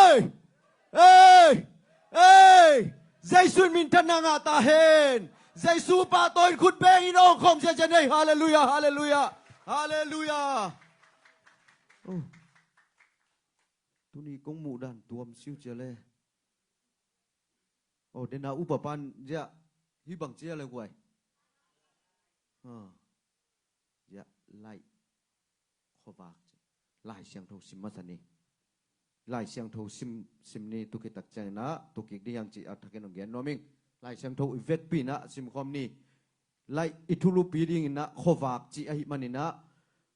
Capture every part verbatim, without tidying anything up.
Ei! Ei! Ei! Jesu in minthanna ngah ta hen. Jesu pahtawi in khut bengin awngkhawm ziahziah nei. Halleluiah, halleluiah, halleluiah. Oh. Tuni kong muh dan tuam siu cia le. Oh, dena upa pan ziah hih bang cia le guai. Ha. Ziah laih khuavak ci. Lai Siangtho sim masa ni. Lai Siangtho sim, sim ni, tu khit tak ciangin ah tu kik ding hiang ci a thakin hong gen nuam ing. Lai Siangtho i vekpi in ah simkhawm ni. Laih i thulupi dingin ah khuavak ci ahih manin ah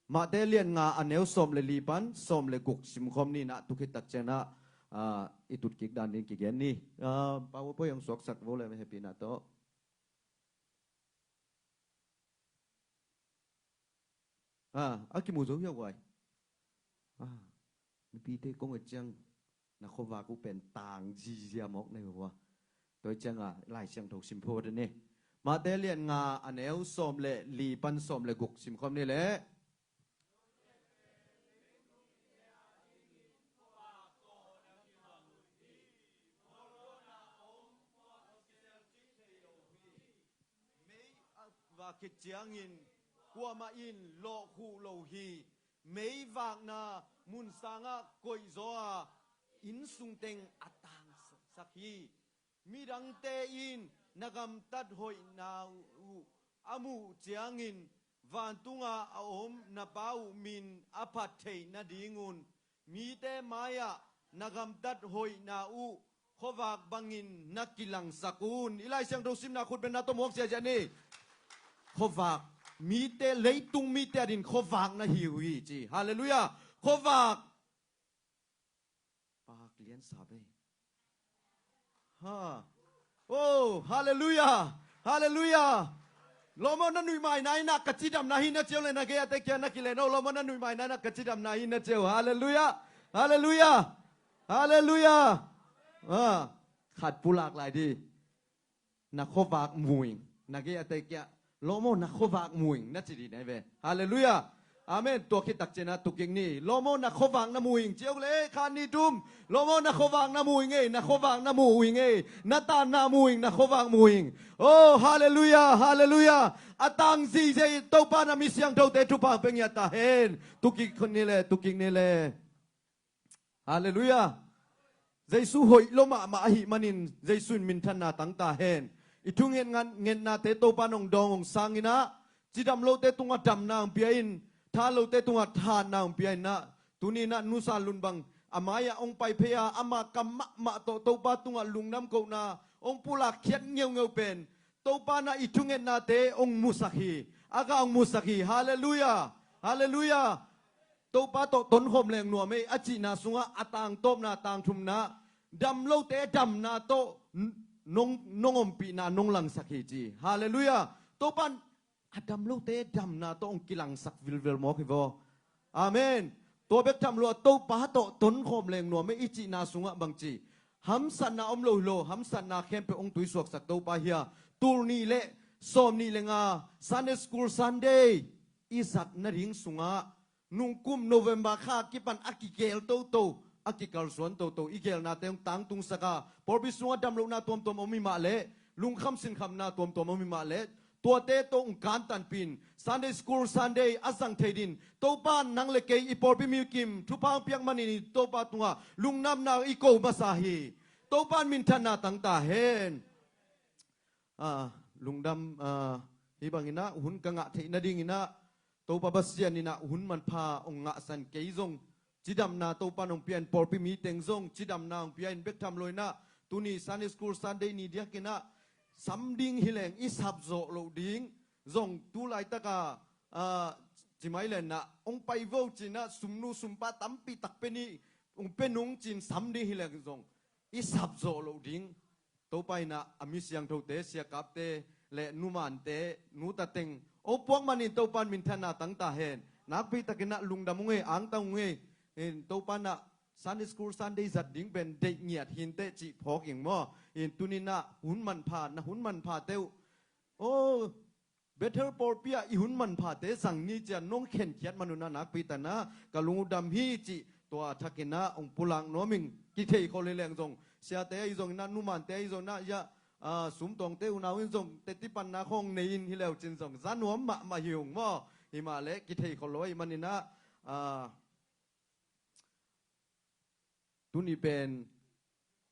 Matthai lian nga a neu sawm le li pan sawm le guk simkhawm ni in ah tu khit tak ciangin ah, ah, i tut kik dan ding kigen ni. Ah, PowerPoint hong suaksak vo le, happy na tawh. Ah, a kimu zo hiau guai. Ah, mipite kong et ciang na khuavak uh pen tang zizia mawk nei hua. Tua ciang a Lai Siangtho sim phot ni. Matthai lian nga a neu sawm le li pan sawm le guk simkhawm ni le. Mei a vak khit ciangin kuamah in lawhkhuh lo hi. Mei vakna mun sangah koihzaw a, inn sungteng a tangsak hi. Midangte in na gamtat hoihna uh a muh ciangin vantunga a om na Pa uh min a phat theih nadingun mite mai-ah na gamtat hoihna uh khuavak bangin na kilangsak un. I Lai Siangtho simna khut bengna tawh muak ziahziah ni. Khuavak. Mite, leitung mite adin khuavak na hi uh hi ci. Halleluiah. Khuavak. Pak lian sa ve. Ha. Oh, halleluiah. Halleluiah. Lawm aw, na nuih maina in ah ka cidamna hi na ci uh le, na gei a teh kia na kilen aw. Lawm aw, na nuih maina in ah ka cidamna hi na ci uh. Halleluiah. Halleluiah. Halleluiah. Ah, khat pulak lai di. Na khuavak mu ing. Na gei a teh kia. Lawm aw, na khuavak mu ing na ci di na hi ve. Halleluiah. Amen. Tua khit tak ciangin ah tu kik ni. Lawm aw, na khuavak na mu ing ci uh le, khat nih thum. Lawm aw, na khuavak na mu ing ei, na khuavak na mu ing ei. Na tanna mu ing, na khuavak mu ing. Oh, halleluiah, halleluiah. A tang zizia i Topa na mi siangthote thupha pia ngiat ta hen. Tu kik ni le, tu kik ni le. Halleluiah. Jesu hoih lua mahmah ahih manin Jesu in minthanna tang ta hen. I thunget ngan, ngetnate Topa in hong dawng hong sang in ah, cidam lote tungah damna hong pia in, tha lote tungah thahatna hong pia in ah, tuni in ah Nu San Lun bang a mai-ah hong pai phei a, ama kam mahmah tawh Topa tungah lungdam kohna hong pulak khiat ngeungeu pen Topa in ah i thungetnate hong musak hi. A gah hong musak hi. Halleluiah. Halleluiah. Topa tawh tonkhawm leng nuam ei a cihna sungah a tangtawpna, tangthumna, dam lote damna tawh n-, nong, nong ompihna nong langsak hi ci. Halleluiah. Topa in a dam lote damna tawh hong kilangsak vilvel mawk hi vaw. Amen. Tua bek tham lo a Topa tawh tonkhawm leng nuam ei i cihna sungah bangci hamsatna om lo hi lo, hamsatna khempeuh hong tuisuaksak Topa hi a, tul nih le sawm nih le nga Sunday School Sunday i zat nading sungah nungkum November kha kipan a kigel toto, a kikalsuan toto, i gelnate hong tangtungsak a, pawlpi sungah damlohna tuamtuam om hi mah leh, lungkham sinkhamna tuamtuam om hi mah leh, tuate tawh hong kantanpih in, Sunday School Sunday a zang thei din, Topa in nang le kei i pawlpi mi kim thupha hong piak manin i Topa tungah lungdamna i ko masa hi. Topa in minthanna tang ta hen. Ah, lungdam, ah, hih bangin ah hun ka ngah theih nadingin ah Topa Pasian in ah hun manpha hong ngahsan kei zong cidamna Topa in hong pia in, pawlpi mi teng zong cidamna hong pia in, bek tham lo in ah tuni Sunday School Sunday ni diakin ah sam ding hi leng i sap zawh loh ding zong tu laitak a, ah, ci mai len ah hong pai vo ci-in ah sumnu sumpa tampi tak pia ni, hong pia nung ci-in sam ding hi leng zong i sap zawh loh ding. Topa in ah a mi siangthote, siakapte le numante, nuteng hong puak manin Topa in minthanna tang ta hen. Nakpi takin ah lungdam ung ei, angtang ung ei. In Topa in ah Sunday School Sunday zat ding pen deih ngiat hi inteh cih phawk ing maw. In tuni in ah hun manpha, na hun manphate uh. Oh, Bethel pawlpi ah i hun manphate zang ni ci-a nong khenkhiat man un ah nakpi takin ah ka lung uh dam hi cih Tua a thakin ah hong pulak nuam ing. Kitheikhol hi leng zong, siate ahi zongin ah, numante ahi zongin ah, ya, ah, sumtawngte unau in zong teci panna khawng nei in, hi leu cin zong za nuam mahmah hi ung maw. Hi mah leh kitheikhol lo ahih manin ah, ah, tuni pen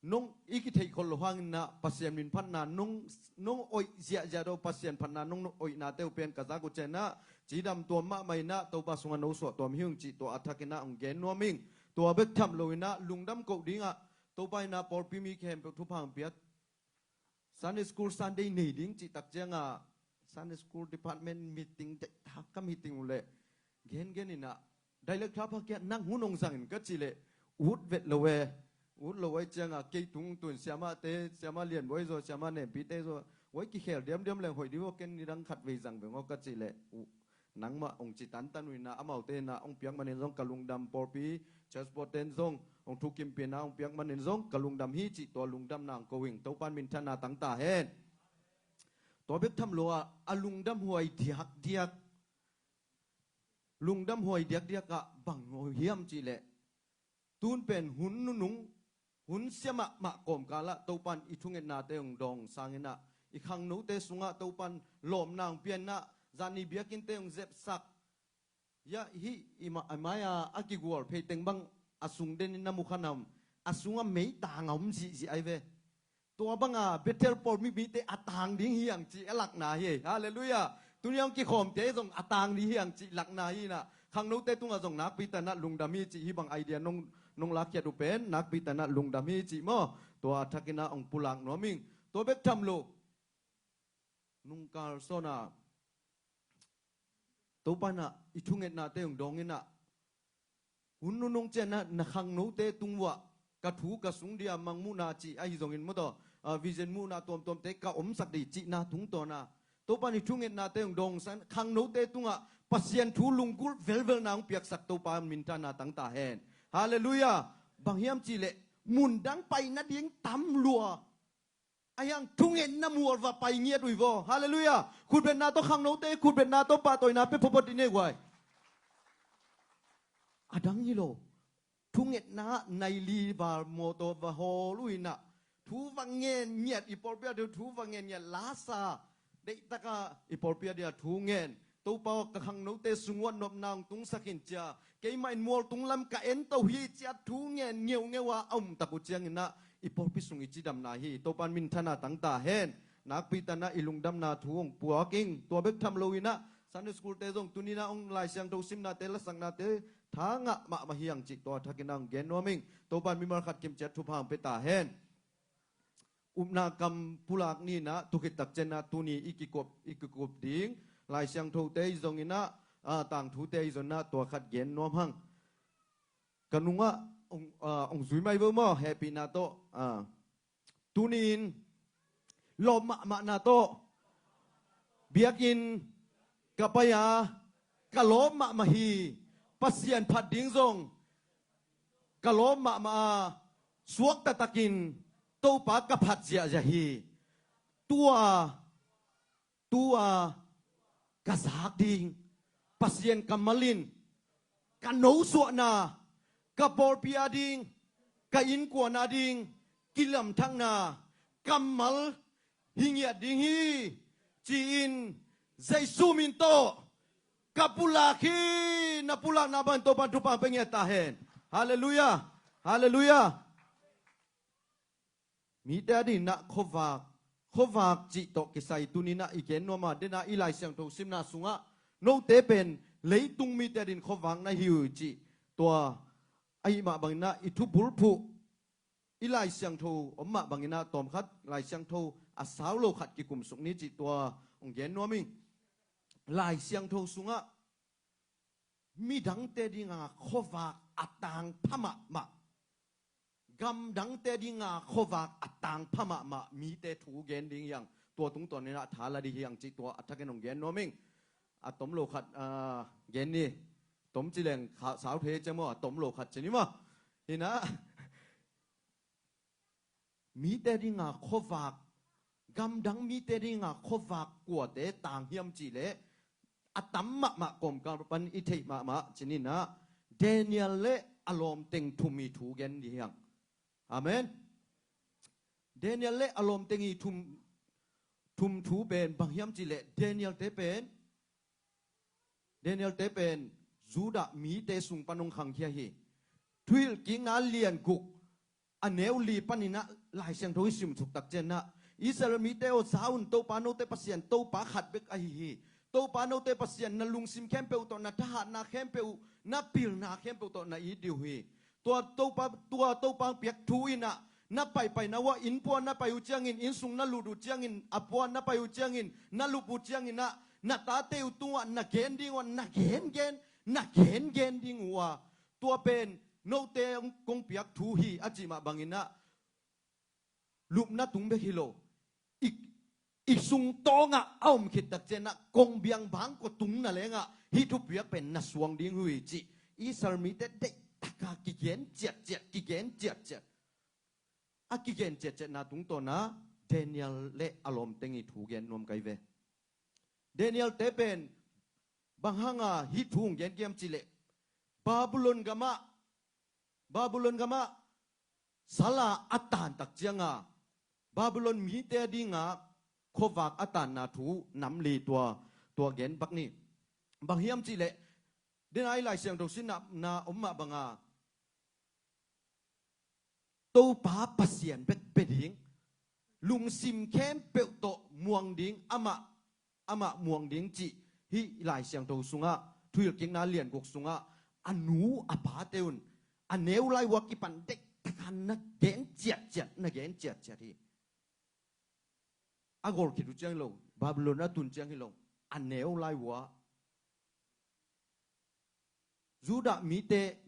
nong i kitheikhol lo hangin ah Pasian min phatna nong, nong oih ziahziah deuh, Pasian phatna nong, nong oihnate uh pen ka zak uh ciangin ah cidam tuam mahmah in ah Topa sungah no suah tuam hi ung cih tua a thakin ah hong gen nuam ing. Tua bek tham loin ah lungdam koh dingah Topa in ah pawlpi mi khempeuh thupha hong pia. Sunday school Sunday nei ding cih tak ciangah Sunday school department meeting deih thak ka meeting uh leh gengen in ah, director pa kiang nang hun hong zang in ka cih leh, ut vet lo e. Ut lo ahih ciangah kei tung tun siamahte, siamah Lian Bawi zaw, siamah Nempite zaw, oi kikhel diamdiam leng hoih dih aw, ken nidang khat vei zang veng aw ka cih leh, uh, nangmah hong ci tantan uh in ah, amaute in ah hong piak manin zong ka lungdam, pawlpi church board ten zong hong thukimpih in ah hong piak manin zong ka lungdam hi cih tua lungdamna hong ko ing. Topa in minthanna tang ta hen. Tua bek tham lo ah a lungdam huai diakdiak, lungdam huai diakdiak ah bang hiam cih leh, tun pen hun nunung, hun sia mahmah kawmkal ah Topa in i thungetnate hong dawng sangin ah, i khangnote sungah Topa in lawpna hong pia in ah, zani biakinnte hong zepsak, ya, hih i ma-, i mai-a a kigual phei teng bang a sung denin na mu kha nam, a sungah meitang a om zihziah ahi ve. Tua banga Bethel pawlpi mite a tang ding hi hang cih a lakna hi. Halleluiah. Tuni a hong kikhawmte zong a tang ding hi hang cih lakna hi in ah, khangnote tungah zong nakpi takin ah lungdam hi cih, hih bang idea nong, nong lakkhiat uh pen nakpi takin ah lungdam hi cih maw. Tua a thakin ah hong pulak nuam ing. Tua bek tham lo, nungkal sawn ah Topa in ah i thungetnate hong dawng in ah, hun nunung ciang ah na khangnote tung uah ka thu ka sung ding a, mangmuhna cih ahi zongin maw, tua, ah, vision muhna tuamtuamte ka omsak ding cihna tungtawn ah, Topa in i thungetnate hong dawng sangin khangnote tungah Pasian thu lunggulh velvelna hong piaksak Topa in minthanna tang ta hen. Halleluiah. Bang hiam cih leh, mundang pai nading tam lua a hiang thungetna mual va pai ngiat uh hi vaw. Halleluiah. Khutbetna tawh, khangnote khutbetna tawh pahtawina pia phawtphawt dih ni ei guai. A dang hi lo. Thungetna ah nai li val mawtaw va hawl uh in ah, thu va ngen ngiat, i pawlpi a ding thu va ngen ngiat, lasa deihtak a i pawlpi a ding a thu ngen, Topa aw, ka khangnote sung uah nopna hong tungsak in ci-a, keimah in mualtung lam ka en to hi ci-a thu ngen ngeungeu a a om tak uh ciangin ah, i pawlpi sung i cidamna hi. Topa in minthanna tang ta hen. Nakpi takin ah i lungdamna thu hong puak ing. Tua bek tham loin ah Sunday school-te zong tuni-in ah hong Lai Siangtho simnate, lasaknate tha ngah mahmah hi hang cih tua thakin ah hong gen nuam ing. Topa in mimal khat kimciat thupha hong pia ta hen. Upna kam pulak ni-in ah, tu khit tak ciangin ah tuni i kikup, i kikup ding Lai Siangthote ahi zongin ah, ah, tangthute ahi zongin ah tua khat gen nuam hang. Ka nungah hong, ah, hong zui mai vo maw, hehpihna tawh, ah. Tuni-in lawp mahmahna tawh biakinn ka pai a, ka lawp mahmah hi. Pasian phat ding zong ka lawp mahmah a, suakta takin Topa ka phat ziahziah hi. Tua, tua ka zak ding Pasian kammal in ka nosuahna, ka pawlpi a ding, ka innkuan a ding kilamthakna kammal hi ngiat ding hi, ci-in Jesu min tawh ka pulak hi. Na pulakna bangin Topa in thupha pia ngiat ta hen. Halleluiah. Halleluiah. Mite a dingin ah khuavak, khuavak cih tawh kisai tuni-in ah i gen nuam a, den a i Lai Siangtho simna sungah note pen leitung mite a dingin khuavak na hi uh cih tua ahih mah bangin ah i thubulphuh, i Lai Siangtho om mah bangin ah tawmkhat Lai Siangtho a sau lo khat kikumsuk ni cih tua hong gen nuam ing. Lai Siangtho sungah midangte dinga khuavak a tangpha mahmah, gamdangte dinga khuavak a tangpha mahmah mite thu gen ding hi hang. Tua tungtawnin ah tha la ding hi hang cih tua a thakin hong gen nuam ing. A tom lo khat, ah, gen ni. Tom ci leng kha, sau thei cia maw, a tom lo khat ci ni maw. Hi-in ah mite dinga khuavak, gamdang mite dinga khuavak kuate tang hiam cih leh, a tam mahmah kawmkal pan i theih mahmah ci-in ah, Daniel le a lawmteng thum i thu gen dih hiang. Amen. Daniel le a lawmteng i thum, thum thu pen bang hiam cih leh Daniel te pen, Daniel te pen Judah mite sung pan hong khangkhia hi. Thuhilhkikna lian guk a neu li panin ah Lai Siangtho i simsuk tak ciangin ah, Israel mite aw, za un, Topa note Pasian Topa khat bek ahi hi. Topa note Pasian na lungsim khempeuh tawh, na thahatna khempeuh, na pilna khempeuh tawh na it dih uh hi. Tua Topa, tua Topa piak thu in ah, na paipaina uah, inn pua na pai uh ciangin, inn sung na lut uh ciangin, a pua na pai uh ciangin, na lup uh ciangin ah, na tate uh tungah na gen ding uh a, na gengen, na gengen ding uh a, tua pen note kong piak thu hi a cih mah bangin ah, lupna tung bek hi lo, i, i sung tawngah a om khit tak ciangin ah, kong biang bangkua tung na lengah hih thupiak pen na suang ding uh hi cih Israel mite deihtakin kigen ciatciat, kigen ciatciat. A kigen ciatciatna tungtawn ah Daniel le a lawmteng i thu gen nuam ka hi ve. Daniel te pen bang hanga hih thu hong gen hiam cih leh, Babylon gamah, Babylon gamah sal a a tan tak ciangin, Babylon mite a dingin khuavak a tanna thu nam li tua, tua gen bek ni. Bang hiam cih leh, den a i Lai Siangtho simna om mah bangin, Topa Pasian bek bia ding, lungsim khempeuh tawh muang ding, amah, amah muang ding cih hih Lai Siangtho sungah, Thuhilhkikna lian guk sungah a nu a pate un a neu lai uh a kipan deihtakin na gen ciatciat, na gen ciatciat hi. A gol khit uh ciang hi lo, Babylon a tun ciang hi lo, a neu lai uh ah Judah mite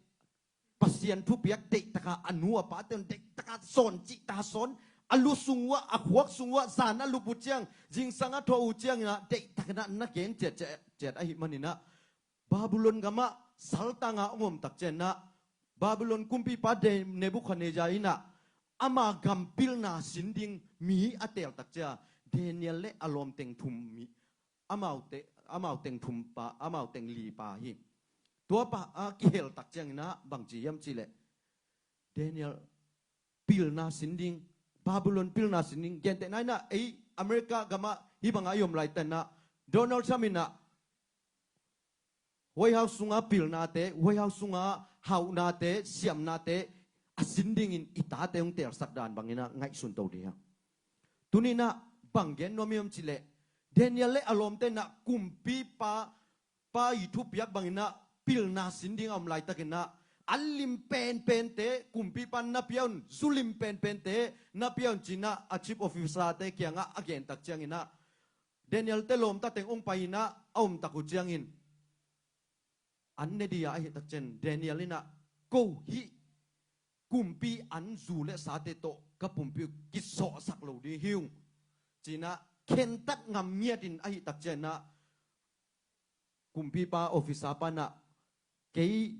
Pasian thupiak deihtakin a nu a pate un deihtakin sawn cih tak sawn, a lu sung uh ah, a khuak sung uh ah, zan a lup uh ciang, zingsang a thuah uh ciangin ah deihtakin ah na gen ciatciat, ciat ahih manin ah, Babylon gamah saltang a hong om tak ciangin ah, Babylon kumpipa De-, Nebuchadnezzar in ah ama gam pilna sin ding mi a teel tak ciang, Daniel le a lawmteng thum mi, amaute, amau teng thum pa, amau teng li pa hi. Tua pa a kihel tak ciangin ah bang ci hiam cih leh, Daniel pilna sin ding, Babylon pilna sin ding, gentehna in ah ei America gamah hih bangin i om laitak in ah, Donald Trump in ah White House sunga pilnate, White House sunga hauhnate, siamnate a sin dingin i tate hong teelsak dan bangin ah ngaihsun to dih hang. Tuni in ah bang gen nuam hiam cih leh, Daniel le a lawmte in ah kumpipa, pa i thupiak bangin ah pilna sin ding a om laitakin ah, an lim penpente kumpipa na pia un, zu lim penpente na pia un ci-in ah a chief officer-te kiangah a gen tak ciangin ah, Daniel te lawmta teng hong pai-in ah a om tak uh ciangin, an ne ding a ahih tak ciang Daniel in ah, ko hih kumpi an zu le sate tawh ka pumpi uh kisawhsak lo ding hi ung, ci-in ah khentat ngam ngiatin ahih tak ciangin ah, kumpipa, officer pa in ah, kei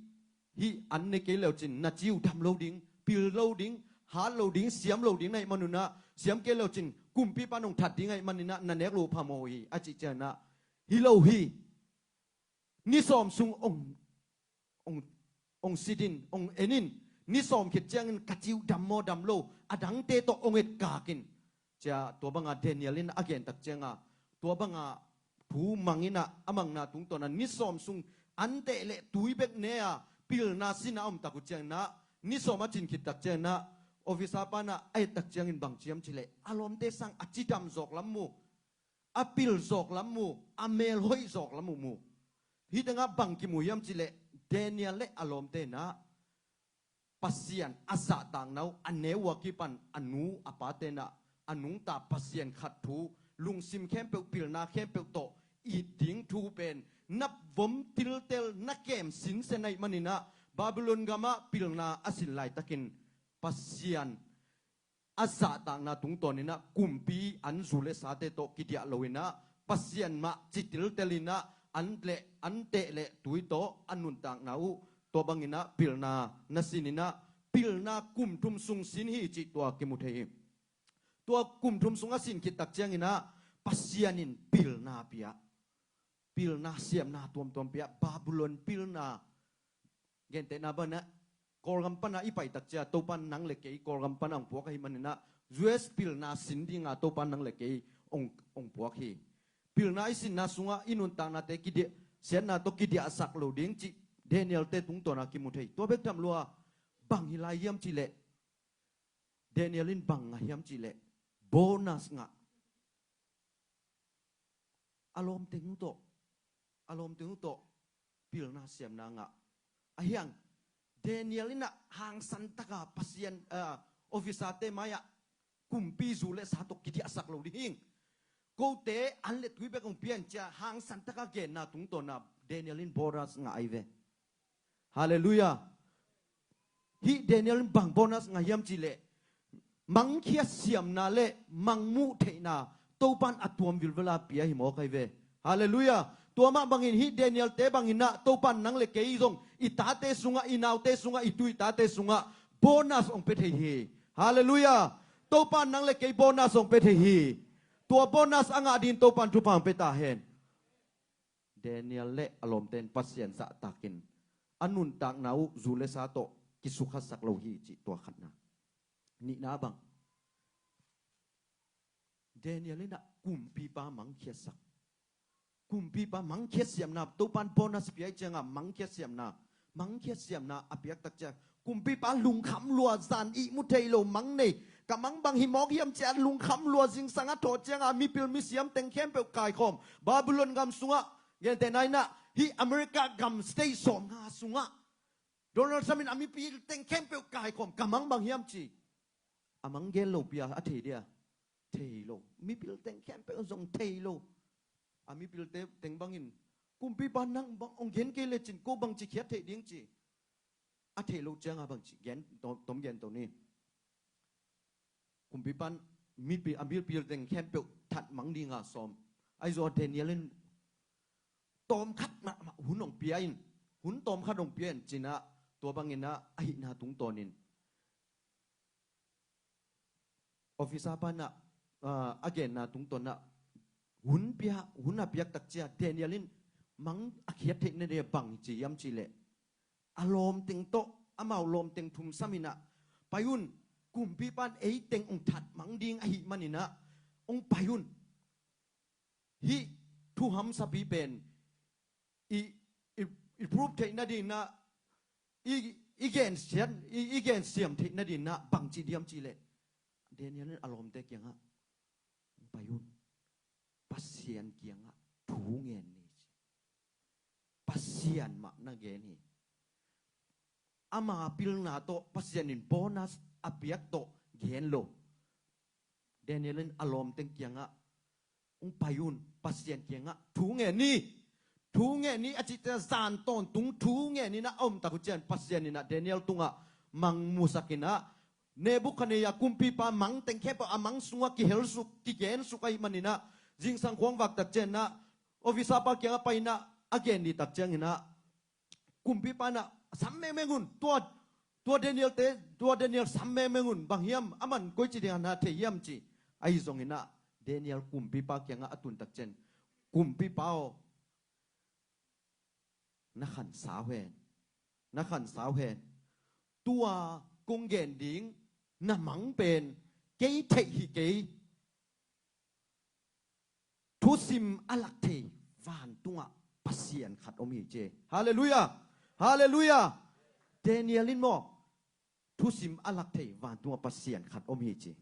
hih an ne kei le uh cin na ci uh dam lo ding, pil lo ding, hat lo ding, siam lo ding na hih manun ah, siam kei le uh cin kumpipa in hong that ding ahih manin ah na nek loh phamawh hi, a cih ciangin ah, hi lo hi. Ni sawm sung hong, hong, hong sit in, hong en in. Ni sawm khit ciangin ka ci uh dam maw dam lo, a dangte tawh hong etkak in, ci-a tua banga Daniel in a gen tak cianga, tua banga thu mang in ah, a mangna tungtawn ah ni sawm sung an teh le tui bek ne a pilna sin a om tak uh ciangin ah, ni sawm a cin khit tak ciangin ah, officer pa in ah a et tak ciangin bang ci hiam cih leh, a lawmte sang a cidam zawk lam mu, a pil zawk lam mu, a mel hoih zawk lam uh mu. Hih tengah bang kimu hiam cih leh, Daniel le a lawmte in ah Pasian a zahtakna uh, a neu uh a kipan a nu a pate in ah a nungta Pasian khat thu, lungsim khempeuh, pilna khempeuh tawh it ding thu pen na vom tiltel, na kem sinsen ahih manin ah, Babylon gamah pilna a sin laitakin Pasian a zahtakna tungtawn in ah kumpi an zu le sate tawh kidiah lo in ah, Pasian mah ci tiltel in ah, an le, an teh le tui tawh a nuntakna uh, tua bangin ah pilna na sin in ah, pilna kum thum sung sin hi cih tua kimu thei hi. Tua kum thum sung a sin khit tak ciangin ah, Pasian in pilna pia, pilna siamna tuamtuam pia, Babylon pilna, gentehna bangin ah Kawlgam pana i pai takcia Topan nang le kei Kawlgam pana hong puak ahih maninah U S pilna sin dinga Topan nang le kei hong, hong puak hi. Pilna i sinna sungah i nuntaknate kidiah, siatna tawh kidiahsak lo ding cih Daniel-te tungtawna kimu thei. Tua bek tham lua, bang hi lai hiam cihleh, Daniel in bang ngah hiam cihleh, bonus ngah. A lawmteng uh tawh, a lawmteng uh tawh pilna siamna ngah. Ahiang, Daniel inah hangsan taka Pasian, ah, officer-te mai-ah kumpi zu le sa tawh kidiahsak lo ding hing. Kote an le tui bek hong pian cia hangsan taka genna tungtawna Daniel in bonus ngah ahi ve. Halleluiah. Hih Daniel in bang bonus ngah hiam cihleh, mangkhia siamna le mangmuh theihna Topan a tuam vilvela pia hi mawk ahi ve. Halleluiah. Tua mah bangin hih Daniel-te banginah Topan nang le kei zong i tate sungah, i naute sungah, i tu i tate sungah bonus hong pia thei hi. Halleluiah. Topan nang le kei bonus hong pia thei hi. Tua bonus a ngah dingin Topan thupha hong pia ta hen. Daniel le a lawmte in Pasian zahtakin a nuntakna uh zu le sa tawh kisukhasak lo hi cih tua khatna. Nihna bang, Daniel inah kumpipa mangkhiatsak. Kumpipa mangkhiat siamna, Topan bonus pia ih cianga mangkhiat siamna, mangkhiat siamna a piak takcia kumpipa lungkham lua, zan ihmu thei lo mang nei. Ka mang bang hi mawk hiam cia lungkham lua, zingsang a thawh cianga mipil misiam teng khempeuh kaikhawm. Babylon gam sungah, gentehna inah hih America gam state sawmnga sungah Donald Trump in a mipil teng khempeuh kaikhawm. Ka mang bang hiam ci. A mang gen lo pia a thei dia? Thei lo. Mipil teng khempeuh zong thei lo. A mipil te teng bangin, kumpipa nang bang hong gen kei lecin ko bangci khiat theih ding ci. A theih lo cianga bangci gen, tom, tom gen to ni. Kumpipan mipi, a mipil teng khempeuh that mang dinga sawm. Ahi zong Daniel in tawmkhat mahmah hun hong pia in, hun tawmkhat hong pia in cinah, tua banginah ahihna tungtawnin officer panah, ah, a genna tungtawnah hun pia, hun a piak takcia Daniel in mang a khiat theihna dia bang ci hiam cihleh, a lawmteng tawh, amau lawmteng thum saminah pai un. Kumpipan eiteng hong that mang ding ahih maninah hong pai un. Hih thuham sapi pen i, i, i proof theih nadinah, i, i gensiat, i, i gensiam theih nadinah bangci diam cihleh, Daniel in a lawmte kiangah, hong pai un. Pasian kiangah thu ngen ni ci. Pasian mah na gen hi. Ama pilna tawh Pasian in bonus a piak tawh gen lo. Daniel in a lawmteng kiangah, hong pai un, Pasian kiangah thu ngen ni. Thu ngen ni a cihte zan tawntung thu ngen inah a om tak uh cian Pasian inah Daniel tungah mang musakinah, Nebuchadnezzar kumpipa mang teng khempeuh a mang sungah kihelsuk, kigensuk ahih maninah, zingsang khuang vak tak cianah, officer pa kiangah painah a gen dih tak cianginah, kumpipa inah sam mengmeng un, tua, tua Daniel te, tua Daniel sam mengmeng un, bang hiam, aman koici dinga na thei hiam ci. Ahi zonginah Daniel kumpipa kiangah a tun tak cian, kumpipa aw, na khansau hen, na khansau hen. Tua kong gen ding na mang pen kei theih hi kei. Thusim a lak thei vantungah Pasian khat om hi ci. Halleluiah. Halleluiah. Daniel in maw, thusim a lak thei vantungah Pasian khat om hi ci.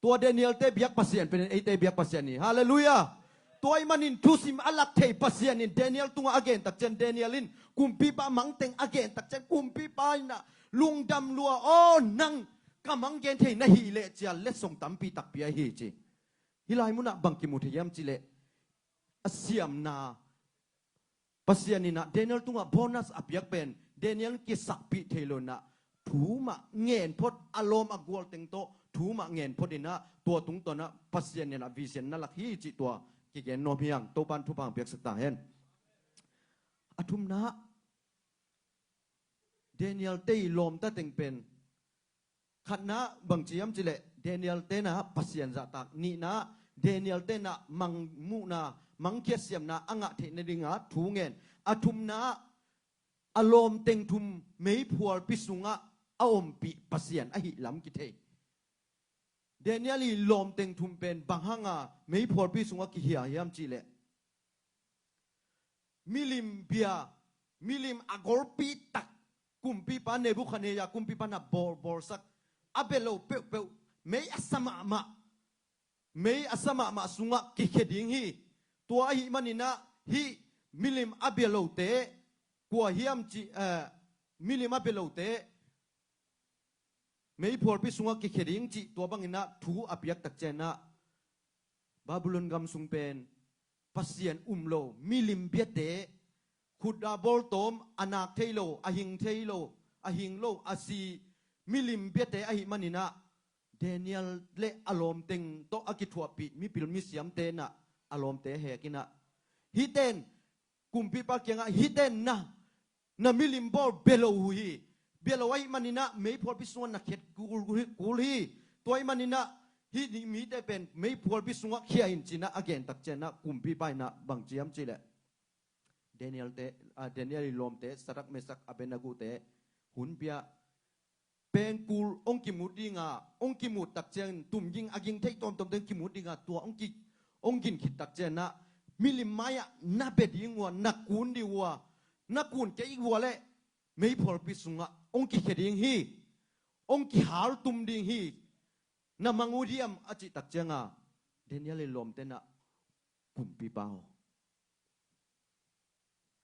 Tua Daniel te biak Pasian pen eite biak Pasian hi. Halleluiah. Tua ahih manin thusim a lak thei Pasian in Daniel tungah a gen tak cian, Daniel in kumpipa mangteng a gen tak cian, kumpipa inah lungdam lua, aw nang ka mang gen thei na hih leh cia letsong tampi takpi ahi hi ci. Hih lai munah bang kimu thei hiam cihleh, a siamna Pasian inah Daniel tungah bonus a piak pen Daniel kisakpih thei lo inah thu mah ngen phot, a lawm a gualteng tawh thu mah ngen phot inah tua tungtawnah Pasian inah vision na lak hi cih tua kigen nuam hi hang. Topan thupha hong piaksak ta hen. A thumna, Daniel te i lawmta teng pen khatna bang ci hiam cihleh, Daniel tenah Pasian zahtak. Nihna, Daniel tenah mangmuhna, mangkhiat siamna a ngah theih nadinga thu ngen. A thumna, a lawmteng thum meiphualpi sungah a ompih Pasian ahi lam kithei. Daniel i lawmteng thum pen bang hanga meiphualpi sungah kikhia hiam cihleh, milim bia, milim a golpi tak, kumpipa Nebukhadnezzar kumpipa na bawlbawlsak, a bia lo peuhpeuh, mei a sa mahmah, mei a sa mahmah sungah kikhia ding hi. Tua ahi maninah hih milim a bia lote kua hiam cih, eh, milim a bia lote meiphualpi sungah kikhia ding cih tua banginah thu a piak tak cianah Babylon gam sung pen Pasian um lo, milim biate, khut a bawltawm, a nak thei lo, a hing thei lo, a hing lo, a si, milim biate ahi maninah Daniel le a lawmteng tawh a kithuahpih mipil misiamte nah a lawmte hekinah, hihten kumpipa kiangah, hihten na na milim bawl bia lo uh hi. Bia lo ahi maninah meiphualpi sungah na khiat kul, kul hi. Tua ahi maninah hih ni mite pen meiphualpi sungah khia in cinah a gen tak cianah kumpipa inah bang ciam cihleh, Daniel te, ah, Daniel i lawmte, Sadrak, Mesak, Abednego te hun pia, pengkul hong kimut dinga, hong kimut tak ciangin tumging a ging thei tuamtuamte hong kimut dinga, tua hong ki, hong gin khit tak cianah milim mai-ah na bia ding uh a, na kun ding uh a, na kun kei uh a leh meiphualpi sungah hong kikhia ding hi, hong kihaltum ding hi, na mang uh diam a cih tak cianga Daniel i lawmte nah, kumpipa aw,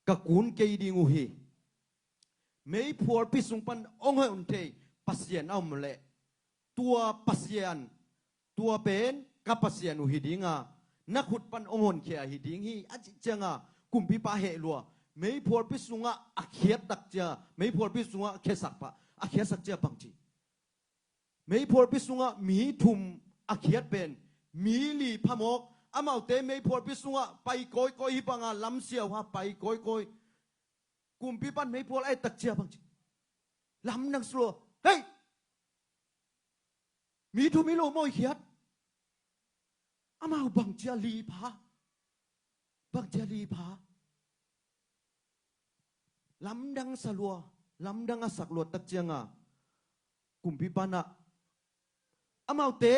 ka kun kei ding uh hi. Meiphualpi sung pan hong hon thei Pasian a om leh, tua Pasian, tua pen ka Pasian uh hi dinga, na khut pan hong honkhia hi ding hi a cih cianga kumpipa heh lua. Meiphualpi sungah a khiat tak cia, meiphualpi sungah a khiasak pah, a khiasak cia bang ci. Meiphualpi sungah mi thum a khiat pen mi li phamawk, amaute meiphualpi sungah pai kawikawi, hih banga lamsiau ha pai kawikawi. Kumpipan meiphual a et tak cia bang ci, lamdang sa lua, hei, mi thum hi lo maw i khiat? Amau bang cia li pha, bang cia li pha. Lamdang sa lua, lamdang a sak lua tak cianga kumpipa nah, amaute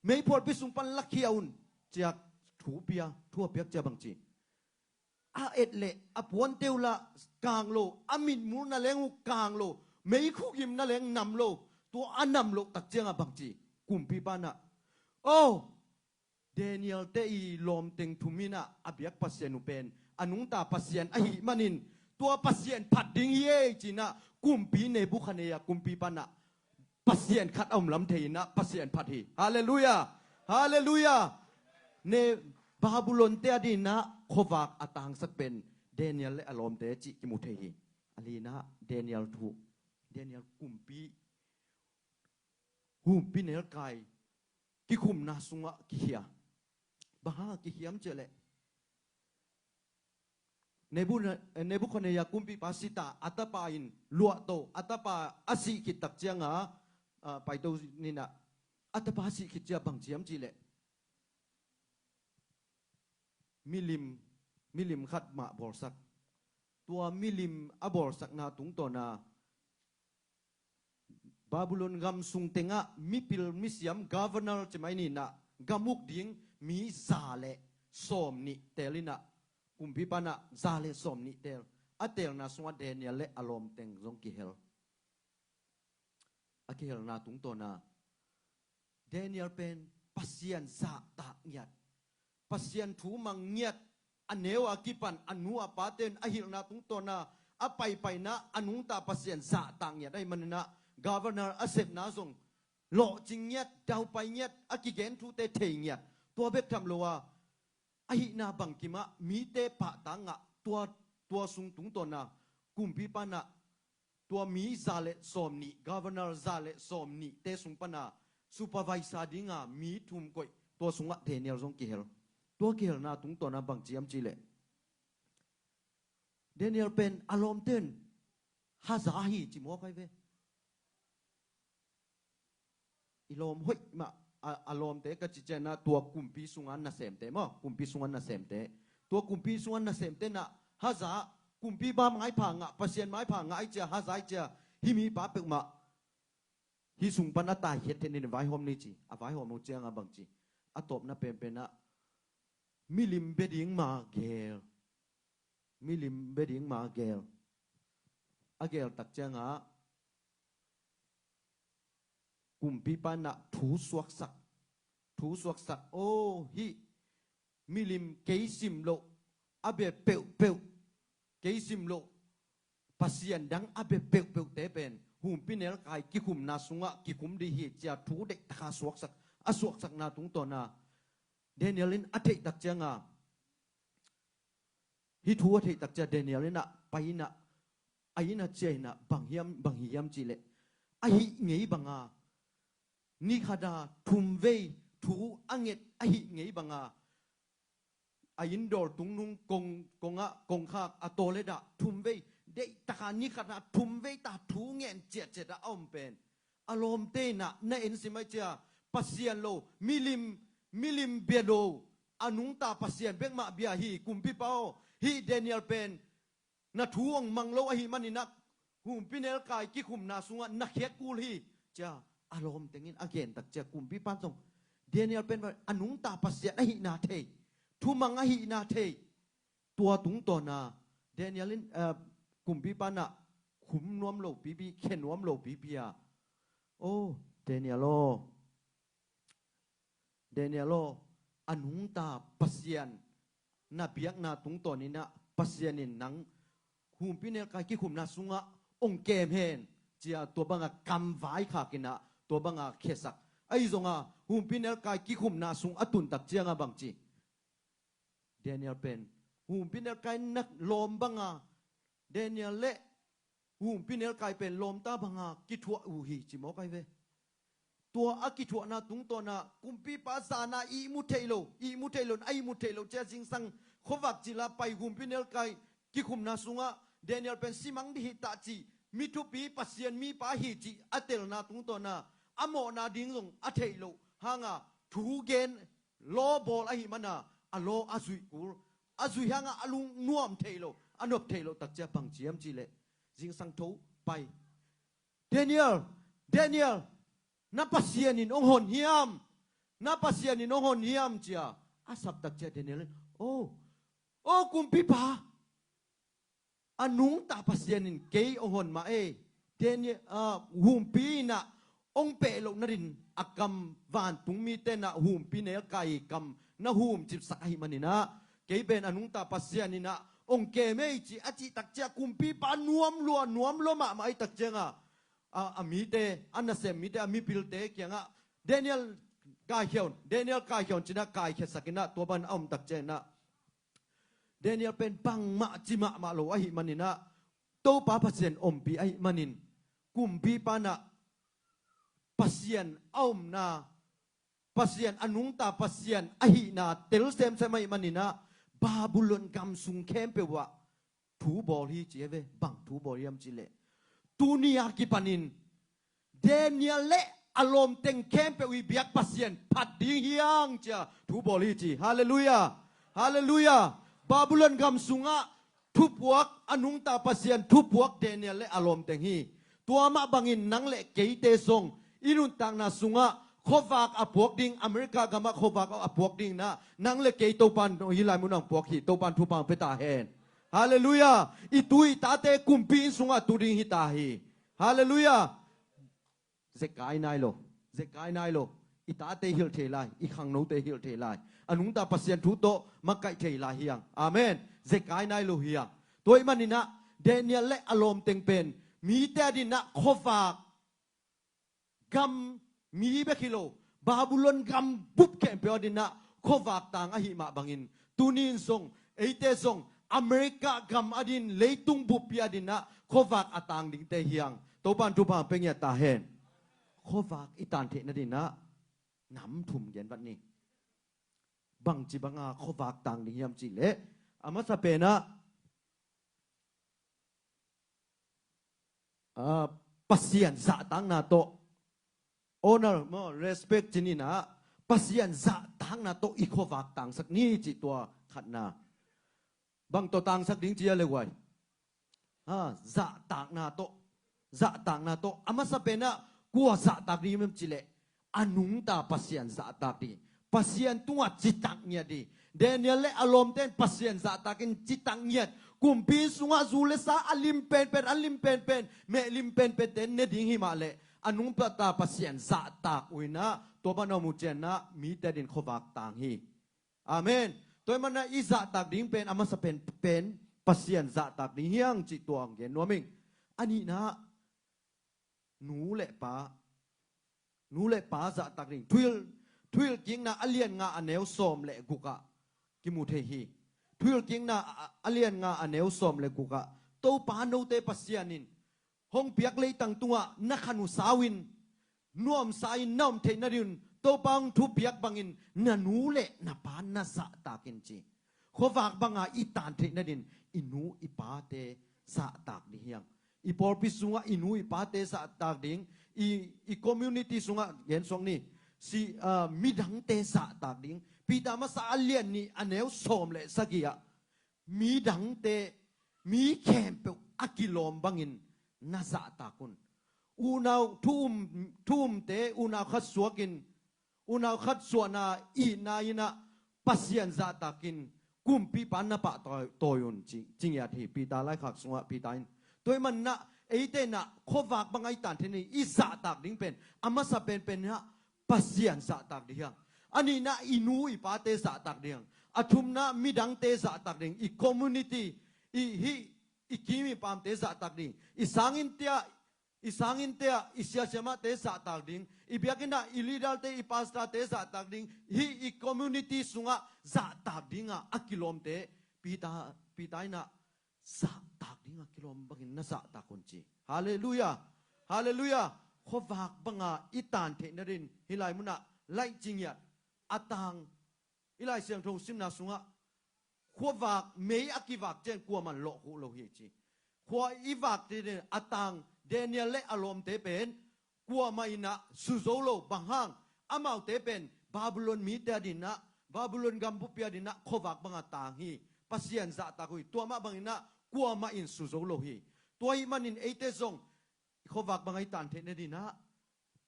meiphualpi sung pan lakhia un, ciak thu pia, thu a piak cia bang ci. A et leh a puante uh lah kang lo, a mitmul na leng uh kang lo, meikhu gim na leng nam lo. Tua a nam loh tak cianga bang ci, kumpipa nah, oh, Daniel te i lawmteng thum inah a biak Pasian uh pen a nungta Pasian ahi manin, tua Pasian phat ding hi ei cinah kumpi Nebukhadnezzar kumpipa nah Pasian khat a om lam thei inah Pasian phat hi. Halleluiah! Halleluiah! Ne, Babylon te a dinah khuavak a tangsak pen Daniel le a lawmte cih kimu thei hi. A linah Daniel thu, Daniel kumpi, humpinelkai kikhumna sungah kikhia. Bang hanga kikhiam cihleh, Nebu-, Nebukhadnezzar kumpipa sita, a tapa in luahto, a tapa a sih khit tak cianga, ah, paito ninah, a tapa a sih khit cia bang ciam cihleh, milim, milim khat mah bawlsak. Tua milim a bawlsakna tungtawna Babylon gam sung tengah mipil misiam, governor ci mai ninah, gam uk ding mi za le sawm nih teel inah, kumpipa nah za le sawm nih teel. A teelna sungah Daniel le a lawmteng zong kihel. A kihelna tungtawna Daniel pen Pasian zahtak ngiat, Pasian thu mang ngiat, a neu a kipan a nu a pate in a hilhna tungtawna a paipaina a nungta Pasian zahtak ngiat ahi maninah, governor a sepna zong lawhcing ngiat, daupai ngiat, a kigen thute thei ngiat. Tua bek tham lo a, ahihna bangkimah mite pahtak ngah, tua, tua sung tungtawna kumpipa nah tua mi za le sawm nih, governor za le sawm nihte sung pana supervisor dinga mi thum koih, tua sungah Daniel zong kihel. Tua kihelna tungtawna bang ciam cihleh, Daniel pen a lawmte in haza hi ci mawk ahi ve. I lawm hoih mah, a, a lawmte ka ci cianah tua kumpi sunga nasemte maw, kumpi sunga nasemte. Tua kumpi sunga nasemte nah haza Kumpipa maipha ngah, Pasian maipha ngah ai cia, hazai cia, hih mipa peuhmah hih sung pan a taikhiat theih ni, vaihawm ni ci. A vaihawm uh cianga bang ci? A tawpna penpenah milim bia ding ma gel. Milim bia ding ma gel. A gel tak ciangah kumpipa nah thu suaksak. Thu suaksak. Oh, hih milim kei sim loh a bia peuhpeuh, kei sim loh pasian dang a bia peuhpeuhte pen humpinelkai kikhumna sungah kikhum dih hi cia thu deihtakha suaksak. A suaksakna tungtawna Daniel in a theihtak cianga, hih thu a theihtak cia Daniel inah pai inah, a inah cia inah bang hiam, bang hi hiam cihleh, ahih ngei banga, nikhata thumvei thu a nget ahih ngei banga, a indawl tungnung kong, kongah, kongkhak a tawledah thumvei, deihtaka nikhata thumvei ta thu ngen ciatciatah a om pen a lawmte inah na ensim ai cia, Pasian lo, milim, milim bia lo, a nungta pasian bekmah bia hi. Kumpipa aw, hih Daniel pen na thu hong mang lo ahih maninah humpinelkai kikhumna sungah na khiak kul hi cia a lawmteng in a gentak cia kumpipa zong Daniel pen a nungta pasian ahihna thei, thumang ahihna thei. Tua tungtawna Daniel in, eh, kumpipa nah khum nuam lo pipi, khe nuam lo pipi a, oh, Daniel aw, Daniel aw, a nungta Pasian na biakna tungtawninah Pasian in nang humpinelkai kikhumna sungah ong kem hen cia tua banga kam vaikhakinah tua banga khiasak. Ahi zonga humpinelkai kikhumna sung a tuntak cianga bang ci? Daniel pen humpinelkai na lawm banga, Daniel le humpinelkai pen lawmta banga kithuah uh hi ci mawk ai ve. Tua a kithuahna tungtawna kumpipa zana ihmu thei lo, ihmu thei lo, a ihmu thei lo cia zingsang khuavak cila pai humpinelkai kikhumna sungah Daniel pen simang dih hi tah ci, mi thupi Pasian mipa hi ci a telna tungtawna a mawhna ding zong a theih loh hanga thu gen law bawl ahih mana a law a zuih kul, a zuih hanga a lungnuam thei lo, a nop thei loh tak cia bang ciam cihleh zingsang tho pai. Daniel, Daniel, na Pasian in ong hon hiam? Na Pasian in ong hon hiam cia a sap tak cia Daniel in, oh, oh, kumpipa, a nungta Pasian in kei ong hon mah ei. Daniel, ah, humpi inah ong peh loh nadin a kam, vantung mite nah humpinelkai kam na humcipsak ahih maninah kei pen a nungta Pasian inah ong kem ei ci a cih tak cia kumpipa nuam lua, nuam lua mahmah ahih tak cianga a, a mite, a nasem mite, a mipilte kiangah Daniel kaikhia un, Daniel kaikhia un cinah kaikhiasakinah tua ban a om tak cianginah Daniel pen bangmah ci mahmah lo ahih maninah Topa Pasian ompih ahih manin kumpipa nah Pasian a omna, Pasian a nungta Pasian ahihna tel semsem ahih maninah Babylon gam sung khempeuh ah thu bawl hi ci e ve. Bang thu bawl hiam cihleh, tuni a kipanin Daniel le a lawmteng khempeuh i biak Pasian phat ding hiang cia thu bawl hi ci. Halleluiah. Halleluiah. Babylon gam sungah thupuak, a nungta Pasian thupuak Daniel le a lawmteng hi. Tua mah bangin nang le keite zong i nuntakna sungah khuavak a puak ding, America gamah khuavak a puak ding nah nang le kei Topan hi lai munang puak hi. Topan thupha pia ta hen. Halleluiah. I tu i tate kumpi inn sungah tu ding hi ta hi. Halleluiah. Zekai nai lo. Zekai nai lo. I tate hilh thei lai, i khangnote hilh thei lai, a nungta Pasian thu tawh makaih thei lai hiang. Amen. Zekai nai lo hiang. Tua ahih maninah Daniel le a lawmteng pen mite a dinah khuavak gam mi bek hi lo, Babylon gam bup khempeuh a dinah khuavak tang ahih mah bangin tuni in zong eite zong America gam a din, leitung buppi a dinah khuavak a tang dingte hiang. Topan thupha pia ngiat ta hen. Khuavak i tan theih nadinah nam thum gen vat ni. Bangci banga khuavak tang ding hiam cihleh, a masa penah, ah, Pasian zahtakna tawh, honor maw, respect cininah Pasian zahtakna tawh i khuavak tangsak ni cih tua khatna. Bang tawh tangsak ding cia le guai. Ha, zahtakna tawh, zahtakna tawh a masa penah kua zahtak ding hiam cileh a nungta Pasian zahtak ding. Pasian tungah citak ngiat ding. Daniel le a lawmte in Pasian zahtakin citak ngiat. Kumpi sungah zu le sa a lim penpen, a lim penpen, meh lim penpente ne ding himah leh a nungta Pasian zahtak uh inah tua banah mu cianah mite din khuavak tang hi. Amen. Tua hi manah i zahtak ding pen a masa pen, pen Pasian zahtak ding hiang cih tua ang gen nuam ing. A nihna nu le pa, nu le pa zahtak ding. Thuhilh, Thuhilhkikna a lian nga a neu sawm le gukah kimu thei hi. Thuhilhkikna a, a lian nga a neu sawm le gukah Topa note Pasian in hong piak leitang tungah na khan uh sau-in nuamsa-in na om theih nadin Topa hong thupiak bangin na nu le na pa na zahtak in ci. Khuavak banga i tan theih nadin i nu i pate zahtak ding hiang. I pawlpi sungah i nu i pate zahtak ding, i, i community sungah gensuak ni, si, ah, midangte zahtak ding. Peter masa a lian nih a neu sawm le sagih ah midangte, mi khempeuh a kilawm bangin na zahtak un. Unau thu um, thu umte unau khat suakin, unau khat suahna ihna inah Pasian zahtakin kumpipa na pahtawi un ci, ci ngiat hi. Peter laikhak sungah Peter in. Tua hi manah eite inah khuavak banga i tan theih nadin i zahtak ding pen a masa penpen inah Pasian zahtak ding hiang. A nihna i nu i pate zahtak ding hiang. A thumna midangte zahtak ding. I community, i hih, i kim i pamte zahtak ding. I sanginnte ah, i sanginnte ah, i siasiamahte zahtak ding. I biakinn ah i leaderte, i pastorte zahtak ding. Hih i community sungah zahtak dinga a kilawmte Peter, Peter inah zahtak dinga kilawm bangin na zahtak un ci. Halleluiah. Halleluiah. Khuavak banga i tan theih nadin hih lai munah laih ci ngiat a tang. I Lai Siangtho simna sungah khuavak mei a kivak ciang kuaman lawh huh lo hi ci. Khua i vak theih nadin a tang Daniel le a lawmte pen kuamah inah su zo lo. Bang hang? Amaute pen Babylon mite a dinah, Babylon gambupi a dinah khuavak banga tang hi. Pasian zahtak uh hi. Tua mah banginah kuamah in su zo lo hi. Tua hih manin eite zong i khuavak banga i tan theih nadinah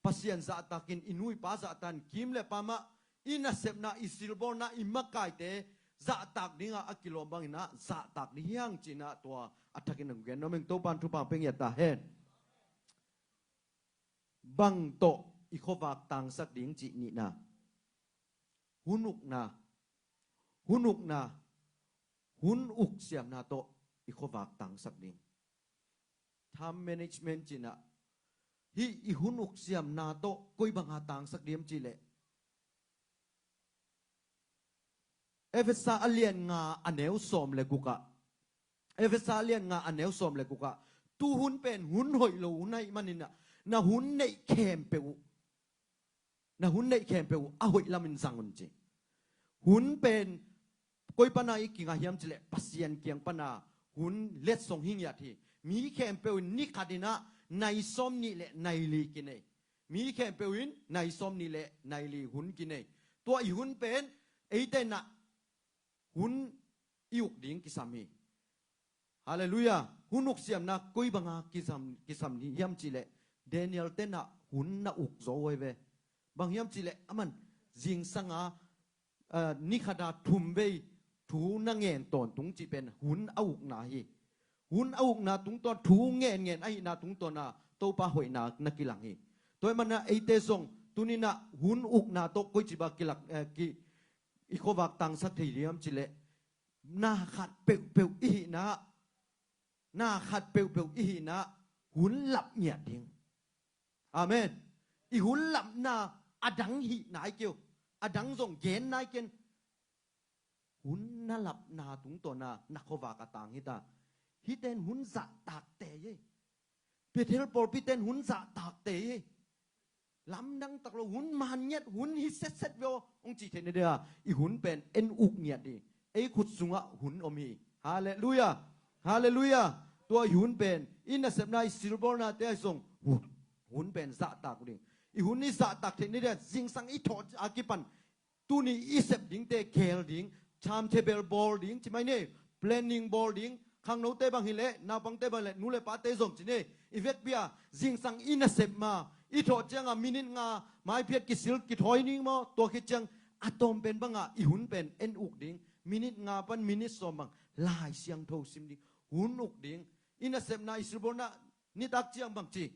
Pasian zahtakin, i nu i pa zahtakin, kim le pamah i nasepna, i silbawlna, i makaite zahtak dinga a kilawm banginah zahtak ding hiang cinah tua a thakin a gen nuam ing. Topan thupha pia ngiat ta hen. Bang tawh i khuavak tangsak ding cih nihna, hun ukna, hun ukna, hun uk siamna tawh i khuavak tangsak ding. Time management cinah hih i hun uk siamna tawh koi banga tangsak ding hiam cihleh Efesa a lian nga a neu sawm le gukah, Efesa a lian nga a neu sawm le gukah, tu hun pen hun hoih lo hun ahih maninah na hun neih khempeuh uh, na hun neih khempeuh uh a hoih lamin zang un ci. Hun pen koi pana i kingah hiam cileh Pasian kiang pana hun letsong hi ngiat hi. Mi khempeuh in ni khatinah nai sawm nih le nai li kinei. Mi khempeuh in nai sawm nih le nai li hun kinei. Tua i hun pen eite inah hun i uk ding kisam hi. Halleluiah. Hun uk siamna koi banga kisam, kisam hiam cihleh Daniel tenah hun na uk zo uh hi ve. Bang hiam cihleh aman zingsanga, ah, ni khata thum vei thu na ngen tawntung cih pen hun a ukna hi. Hun a ukna tungtawn, thu ngenngen ahihna tungtawna Topa hoihna na kilang hi. Tua hih manah eite zong tuninah hun ukna tawh koici bang kilak, eh, ki, i khuavak tangsak thei ding hiam cihleh na khat peuhpeuh i hihna, na khat peuhpeuh i hihna hun lap ngiat ding. Amen. I hun lapna a dang hih nai kei uh, a dang zong gen nai ken. Hun na lapna tungtawna na khuavak a tang hita. Hihte in hun zahtak tei hi. Bethel pawlpite in hun zahtak tei hi. Lamdang tak lo, hun man ngiat, hun hi setset ve aw hong cih theih nadinga i hun pen en uk ngiat hi. Ei khut sungah hun om hi. Halleluiah. Halleluiah. Tua i hun pen i nasepna, i silbawlnate ah zong hun, hun pen zahtak uh ding. I hun i zahtak theih nadinga zingsang i thawh a kipan tuni i sep dingte khel ding, timetable bawl ding, ci mai ni, planning bawl ding, khangnote bang hileh, naupangte bang hileh, nu le pate zong ci ni, i vekpi-a zingsang i nasep ma i thawh cianga minit nga maiphiat kisil kithawi ning maw, tua khit ciang a tawm pen banga i hun pen en uk ding, minit nga pan minit sawm bang Lai Siangtho sim ding, hun uk ding. I nasepna, i silbawlna nitak ciang bang ci,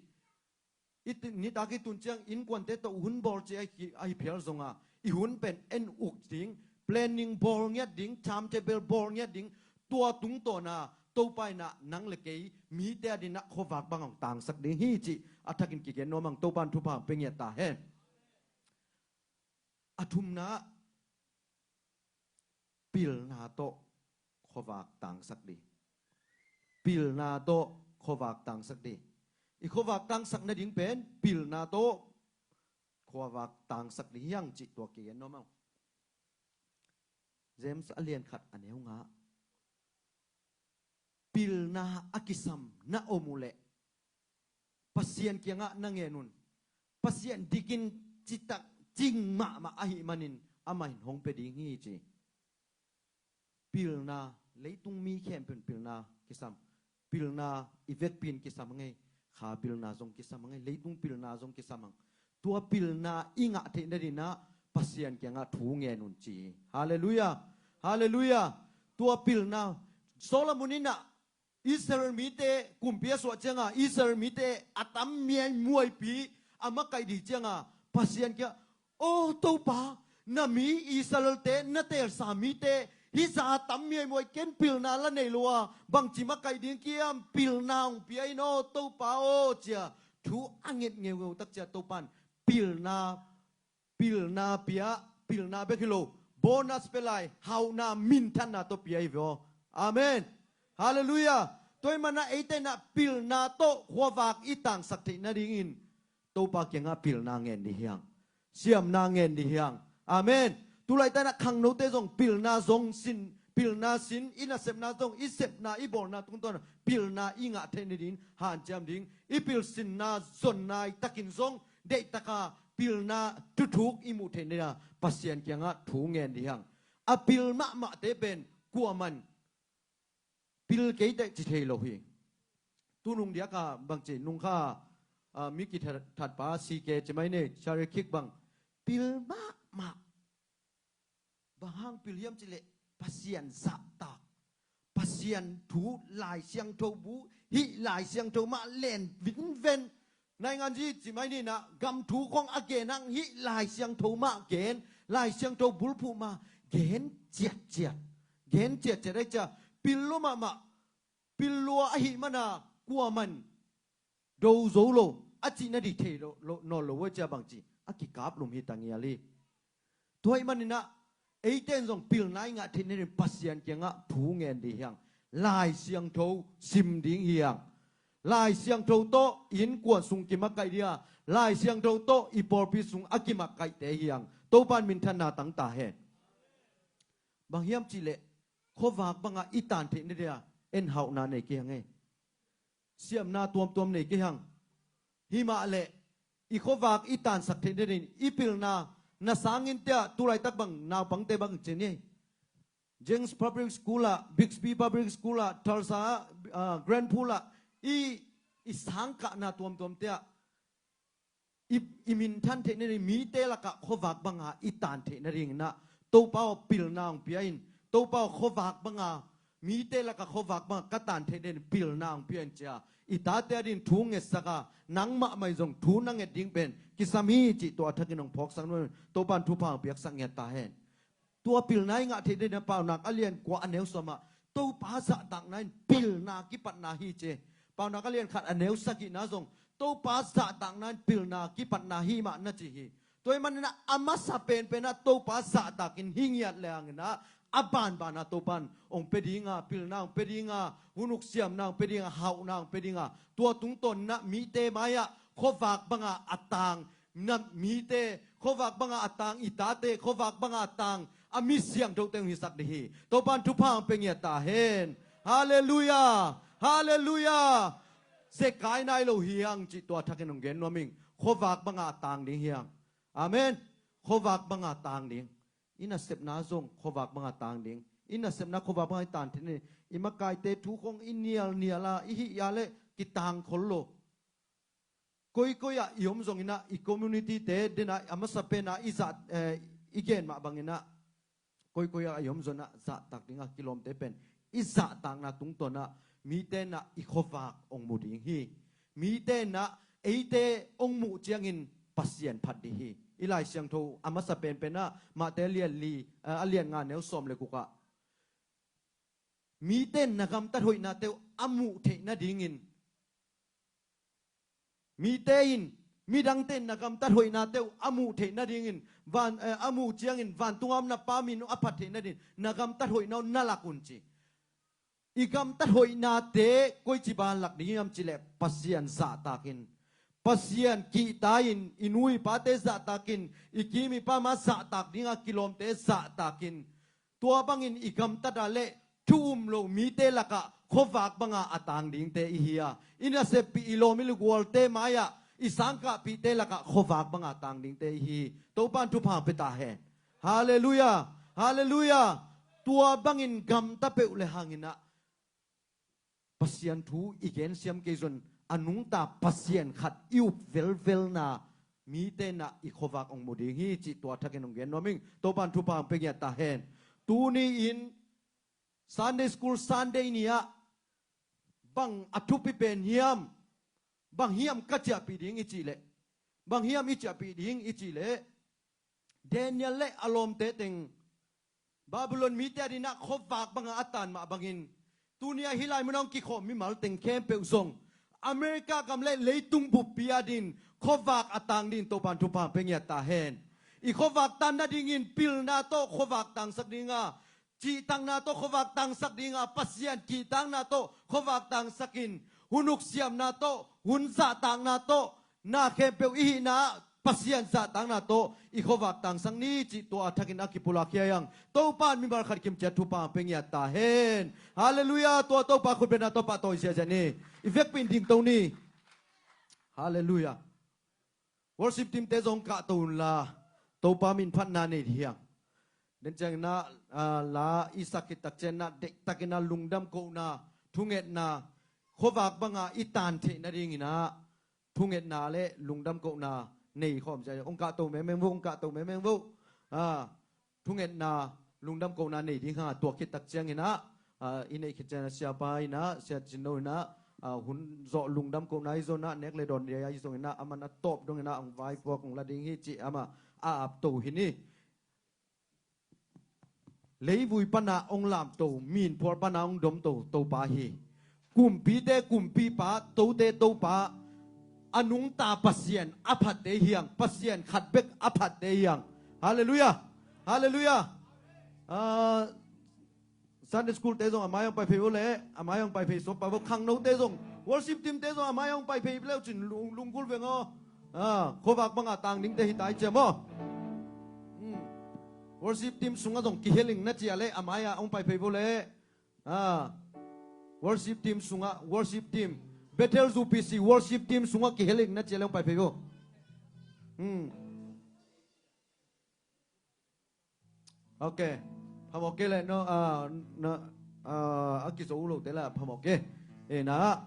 i ti- nitak i tun ciang innkuante tawh hun bawl ci ahi, ahi phial zonga i hun pen en uk ding, planning bawl ngiat ding, timetable bawl ngiat ding. Tua tungtawna Topa inah nang le kei mite a dinah khuavak bang hong tangsak ding hi cih a thakin kigen nuam ang. Topa in thupha hong pia ngiat ta hen. A thumna, pilna tawh khuavak tangsak ding. Pilna tawh khuavak tangsak ding. I khuavak tangsak nading pen pilna tawh khuavak tangsak ding hi hang cih tua kigen nuam ang. James a lian khat a neu nga. Pilna a kisam na om uh leh Pasian kiangah na ngen un. Pasian dikin citak cing mahmah ahih manin amah in hong pia ding hi ci. Pilna, leitung mi khempeuh in pilna kisam. Pilna i vekpi in kisam a ngei. Kha pilna zong kisam a ngei. Leitung pilna zong kisam ang. Tua pilna i ngah theih nadinah Pasian kiangah thu ngen un ci hi. Halleluiah. Halleluiah. Tua pilna Solomon inah Israel mite kumpi a suah cianga Israel mite a tam miaimuaipi a makaih dih cianga Pasian kiangah, "O Topa, na mi Israelte na teelsa mite hih za a tam miaimuai ken pilna la nei lo a bangci makaih ding kiam, pilna hong pia in aw Topa aw," cia thu a nget ngeungeu tak cia Topa in pilna, pilna pia, pilna bek hi lo, bonus pia lai, hauhna, minthanna tawh pia hi ve aw. Amen. Halleluiah. Tua ahih manin eite inah pilna tawh khuavak i tangsak theih nadingin Topa kiangah pilna ngen dih hi hang. Siamna ngen dih hi hang. Amen. Tulaitak inah khangnote zong pilna zong sin, pilna sin, i nasepna zong, i sepna, i bawlna tungtawn pilna i ngah theih nadingin hanciam ding. I pilsinna zon nai takin zong deihtaka pilna thuthuk i muh theih nadinga Pasian kiangah thu ngen dih hi hang. A pil mahmahte pen kuaman pil kei teh ci thei lo hi. Tunung diaka bangci nungkha, ah, mi kithatpa C K ci mai ni, Charlie Kirk bang pil mahmah. Bang hang pil hiam cihleh Pasian zahtak, Pasian thu, Lai Siangtho bu, hih Lai Siangtho mah len vinven. Nainganzi ci mai ninah gam thu khong a gen hang hih Lai Siangtho mah gen, Lai Siangtho bulphuh mah gen ciatciat. Gen ciatciat ahi cia pil lua mahmah, pil lua ahih mana kuaman do zo lo a cihna dih thei lo, lo, nawn lo a cia bangci a kikaplum hi ta ngial hi. Tua ahih maninah eite in zong pilna i ngah theih nadingin Pasian kiangah thu ngen dih hi hang. Lai Siangtho sim ding hi hang. Lai Siangtho tawh innkuan sung kimakaih dih a, Lai Siangtho tawh i pawlpi sung a kimakaihte hi hang. Topa in minthanna tang ta hen. Bang hiam cihleh khuavak banga i tan theih nadinga en hauhna nei kei hang e. Siamna tuamtuam nei kei hang. Himah leh i khuavak i tansak theih nadingin i pilna, na sangin tiah tulaitak bang naupangte bang ci ni. Jenks Public School ah, Bixby Public School ah, Tulsa ah, ah, Grand Pool ah i, i sangkahna tuamtuam tiah i, i minthan theih nading, mite lakah khuavak banga i tan theih nadinginah Topa aw pilna hong pia in, Topa aw khuavak banga, mite lakah khuavak banga ka tan theih nading pilna hong pia in cia i tate a dingin thu ngetsaka, nangmah mah in zong thu na nget ding pen kisam hi cih tua a thakin hong phawksak nuam in Topa in thupha hong piaksak ngiat ta hen. Tua pilna i ngah theih nadinah Paunak a lian kua a neu sawmah Topa zahtakna in pilna kipatna hi ci. Paunak a lian khat a neu sagihna zong Topa zahtakna in pilna kipatna hi mah na ci hi. Tua ahih maninah a masa penpenah Topa zahtakin hi ngiat le hanginah a banbana Topa in hong pia dinga, pilna hong pia dinga, hun uk siamna hong pia dinga, hauhna hong pia dinga, tua tungtawnnah mite mai-ah khuavak banga a tang na mite, khuavak banga a tang i tate, khuavak banga a tang a mi siangthote hong hisak dih hi. Topa in thupha hong pia ngiat ta hen. Halleluiah. Halleluiah. Zekai nai lo hi hang cih tua thakin hong gen nuam ing. Khuavak banga a tang ding hi hang. Amen. Khuavak banga a tang ding. I nasepna zong khuavak banga tang ding. I nasepna khuavak banga i tan theih nading. i makaite thu khong i nialnial a, i hih a leh kitang khol lo. Koikoi ah i om zongin ah, i community-te den ah a masa pen ah i zah, eh, i gen mah bangin ah, koikoi ah i om zongin ah zahtak ding a kilawmte pen i zahtakna tungtawn ah mite in ah i khuavak hong mu ding hi. Mite in ah eite hong muh ciangin Pasian phat ding hi. I Lai Siangtho a masa penpen ah Matthai a lian li, eh, a lian nga neu sawm le guk ah, mite in na gamtat hoihnate uh a muh theih nadingin, mite in, midangte in na gamtat hoihnate uh a muh theih nadingin, van, eh, a muh ciangin vantung a om na Pa min uh a phat theih nadingin na gamtat hoihna uh na lak un ci. I gamtat hoihnate koici bang lak ding hiam cih leh Pasian zahtak in, Pasian kihta in, i nu i pate zahtak in, i kim i pam a zahtak ding a kilawmte zahtak in, tua bangin i gamtat a leh thu um lo mite lakah khuavak banga a tang dingte i hi a, i naseppih, i lawm i lunggualte mai-ah i sangkahpihte lakah khuavak banga tang dingte i hi. Topa'n thupha pia ta hen. Halleluiah. Halleluiah. Tua bangin gamta peuh le hangin ah Pasian thu i gensiam kei zong a nungta Pasian khat i up velvelna mite in ah i khuavak hong mu ding hi cih tua thakin hong gen nuam ing. Topa'n thupha hong pia ngiat ta hen. Tuni-in Sunday School Sunday ni-ah bang a thupi pen hiam, bang hiam ka ciahpih ding i cih leh, bang hiam i ciahpih ding i cih leh, Daniel le a lawmte teng Babylon mite adingin ah khuavak banga a tan mah bangin, tuni-ah hih lai munah hong kikhawm mimal teng khempeuh zong America gam le leitung buppi adingin khuavak a tang dingin Topa'n thupha pia ngiat ta hen. I khuavak tan nadingin pilna tawh khuavak tangsak ding a, cihtakna tawh khuavak tangsak ding a, Pasian kihtakna tawh khuavak tangsak in, hun huksiamna tawh, hun zahtakna tawh, na khempeuh i hihna ah Pasian zahtakna tawh i khuavak tangsak ni cih tua a thakin a kipulak hi a, Topa'n mimal khat kim ciat thupha pia ngiat ta hen. Halleluiah. Tua Topa khutbetna tawh pahtawi ziahziah ni. I vekpi-in dingto ni. Halleluiah. Worship team-te zong kahto unla, Topa min phatna nei hi hang. Den ciangin ah, ah, la i sak khit tak ciangin ah, deihtakin ah lungdam kohna, thungetna, khuavak banga i tan theih nadingin ah thungetna le lungdam kohna nei khawm ziahziah. Hong kahto mengmeng vo, hong kahto mengmeng vo. Ah, thungetna, lungdam kohna nei ding hang a, tua khit tak ciangin ah, ah, i neih khit ciangin ah siapa in ah, sia Cin Lo in ah, ah, hun zawh lungdam kohna i zong ah, nek le dawn dia i zongin ah, aman a tawp dongin ah hong vaipuak hong la ding hi cih amah a apto hi ni. Leivui pana hong lamto, min phual pana hong domto Topa hi. Kumpite Kumpipa, tote Topa, a nungta Pasian a phatte hi hang, Pasian khat bek a phatte hi hang. Halleluiah. Halleluiah. Ah, Sunday school-te zong a mai hong pai phei vo le, a mai hong pai phei sawp pai vo, khangnote zong, worship team-te zong a mai hong pai phei le uh cin lung, lunggulh veng aw. Ah, khuavak banga tang dingte hi ta i ciam aw. Hmm. Worship team sungah zong kiheling na ciah le, a mai-ah hong pai phei vo le. Ah, worship team sungah, worship team, Bethel zu P C worship team sungah kiheling na ciah le hong pai phei vo. Hmm. Ok. Phamawh kei le no, ah, na, ah, a kizo uh lote la phamawh kei. E na.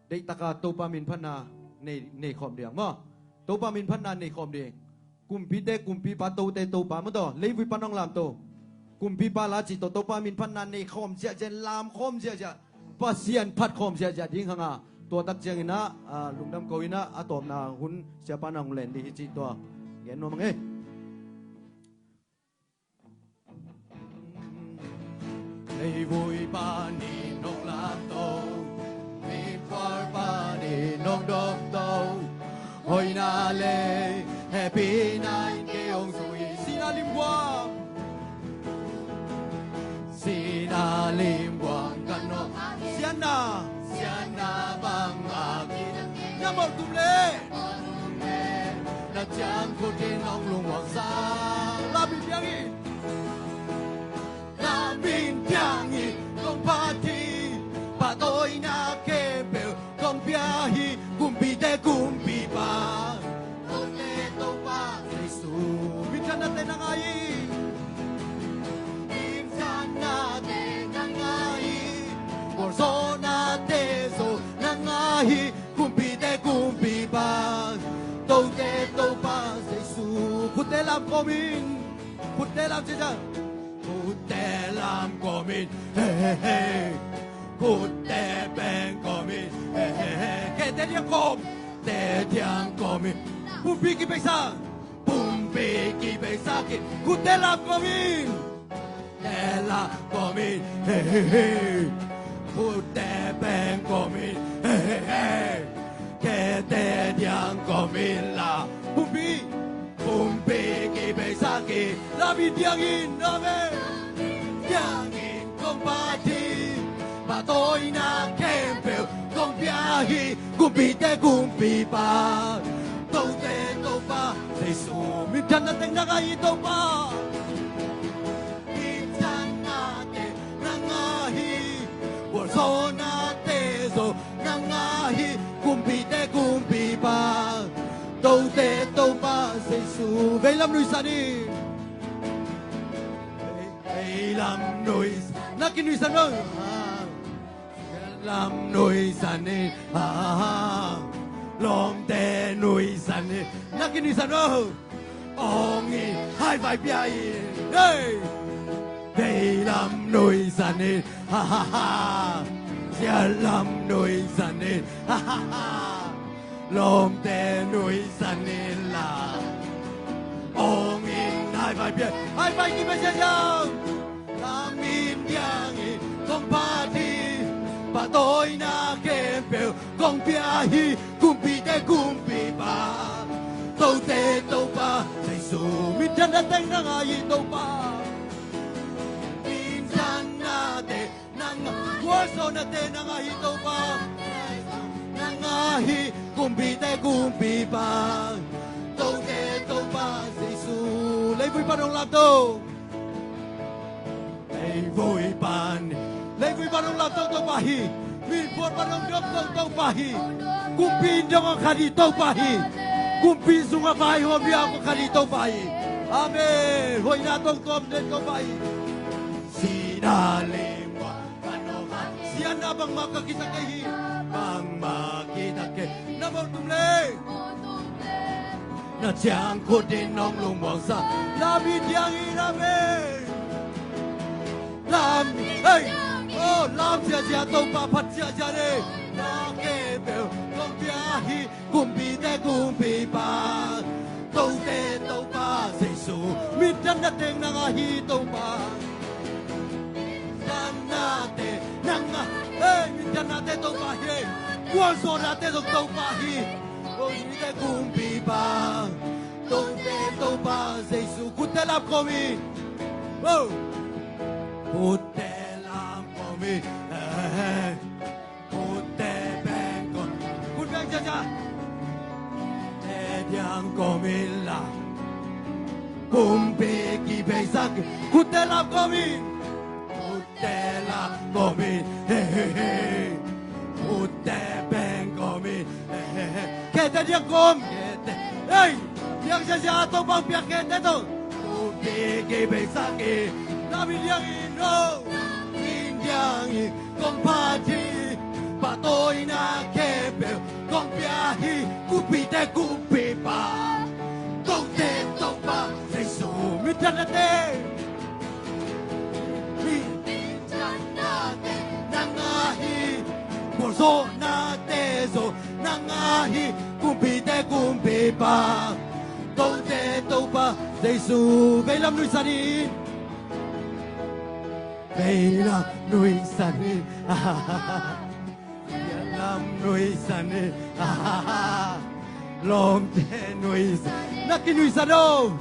Deihtaka Topa min phatna nei, nei khawm ding maw. Topa min phatna nei khawm ding. Kumpite Kumpipa, tote Topa maw taw. Leivui pan hong lamto. Kumpipa la cih tawh Topa min phatna nei khawm ziahziah, lam khawm ziahziah, Pasian phat khawm ziahziah ding hang a, tua tak ciangin ah, ah, lungdam ko in ah, a tawpna hun siapa na hong len ding hi cih tua gen nuam ing ei. Leivui panin hong lamto, miphual panin hong domto, hoihna le hehpihna in kei hong zui. Sihna limguang, sihna limguang kan nawh. Siatna, siatna bang a ki, na mawh tum le, na ciang khut in hong lungmuang sa. Lam in piang hi, lam in piang hi, kong phat hi, pahtawina khempeuh kong pia hi, Kumpite Kumpipa, tote Topa Jesu. Min thanna te na ngai hi. Khutte lam kawmin. Khutte lam cicia. Khutte lam kawmin. He, he, he. Khutte beng kawmin. He, he, he. Khete diang kawm. Te diang kawmin. Pumpi kibeisa. Pumpi kibeisa ki. Khutte lam kawmin. Te lam kawmin. He, he, he. Khutte beng kawmin. He, he, he. Khete diang kawmin la. Pumpi. Pumpi kibeisa ki. Lam in diangin. Amen. Diangin kong phat hi. Pahtawina khempeuh kong pia hi. Kumpite kumpipa, tote Topa Jesu, minthanna teng nang ahi Topa. Minthanna teng nang ahi, gualzawhnate zong nang ahi, kumpite kumpipa, tote Topa Jesu. Veilam nuihsan in. Veilam nuihsan, na kinuihsan lo. Lam nuihsan in, ah, lawmte nuihsan in, na kinuihsan lo. Awng in haivai pia in, hey. Veilam nuihsan in, ha ha ha. Sialam nuihsan in, ha ha ha. Lawmte nuihsan in la. Awng in haivai pia, haivai kibeisa. Lam in diangin kong phat hi. Pahtawina khempeuh kong pia hi. Kumpite kumpipa, tote Topa Jesu, minthanna teng nang ahi Topa. Minthanna teng nang ahi, gualzawhnate nang ahi Topa. Nang ahi, kumpite kumpipa, tote Topa Jesu. Leivui pan hong lamto. Leivui pan, leivui pan hong lamto Topa hi. Min phual pan hong dopto Topa hi. Kumpi in dong a khat hi Topa hi. Kumpi sungah vaihawm hi a khat hi Topa hi. Amen. Hoihna tawh tuam den Topa hi. Sihna leh siatna bangmah ka kisa kei hi. Bangmah kisa kei. Na bawl tum leh, na ciangkhut in hong lungmuangsa. Lam in diangin, amen. Lam, hey. Oh, lam ziahziah Topa phat ziahziah leh. Na khempeuh kong pia hi. Kumpite kumpipa, tote Topa Jesu, minthanna teng nang ahi Topa. Minthanna teng nang ahi, hey, minthannate Topa hi. Gualzawhnate zong Topa hi. Kumpite kumpipa, tote Topa Jesu. Khutte lam kawmin. Oh. Khutte lam kawmin. Hey. Khutte beng kawm, khut beng ciacia. Te diang kawmin la. Pumpi kibeisa ki. Khutte lam kawmin. Khutte lam kawmin. He, he, he. Khutte beng kawmin. He, he, he. Khete diang kawm. Khete. Hey. Diang ciacia Topa piak khete tawh. Pumpi kibeisa ki. Lam in diangin, oh. Lam in diangin kong phat hi. Pahtawina khempeuh kong pia hi. Kumpite kumpipa, tote Topa Jesu, minthanna teng. Minthanna teng nang ahi. Gualzawhnate zong nang ahi. Kumpite kumpipa, tote Topa Jesu. Veilam nuihsan in. Veilam nuihsan in. Sialam nuihsan in. Lawmte nuihsan in. Na kinuihsan lo.